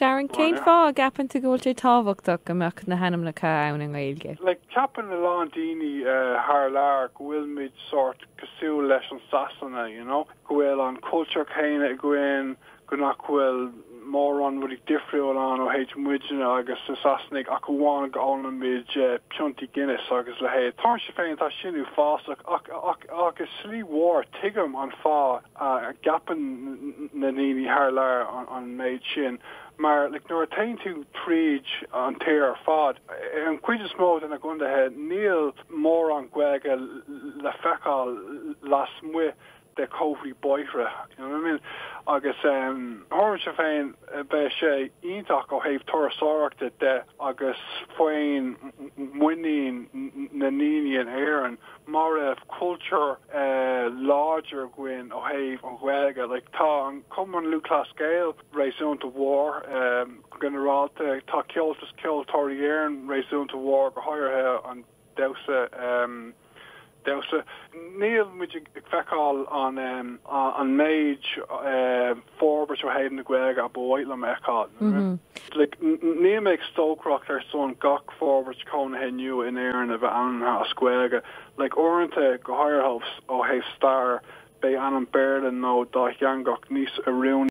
Darren, cén fáth a gceapann tú go bhfuil sé tábhachtach go mbeadh na hainmneacha ann i nGaeilge? Like, ceapann a lán daoine thar lear go bhfuil muid sórt cosúil leis an Sasana, you know, go bhfuil an cultúr céanna againn, go nach bhfuil mórán rudaí difriúil ann ó thaobh muidne agus na Sasanaigh ach amháin go ólann muid piontaí Guinness agus leithéid. Tuairimse féin tá sin uafásach ach ach ach i slí mhór tuigim an fáth a gceapann na ndaoine thar lear an méid sin mar like nuair a théann tú tríd an tír ar fad, ar an chuid is mó de na gcondaetha níl mórán Gaeilge le feiceáil lasmuigh de chomharthaí bóithre, you know what I mean? Agus thuairimse féin bheadh sé iontach ó thaobh turasóireachta de agus faoin muinín na ndaoine in Éirinn má raibh cultúr láidir againn ó thaobh an Ghaeilge. Like tá an Cumann Lúthchleas Gael réasúnta mhór go ginearálta, tá Comhaltas Ceoltóirí Éireann réasúnta mhór go háirithe an damhsa damhsa. Níl muid ag feiceáil an an méid forbairt ó thaobh na Gaeilge a ba mhaith liom a fheiceáil. Like níl mé ag stocaireacht ar son gach forbairt cónaithe nua in Éirinn a bheith ainmnithe as Gaeilge. Like uaireanta, go háirithe ó thaobh stair, beidh ainm Béarla nó dátheangach níos oiriúnaí.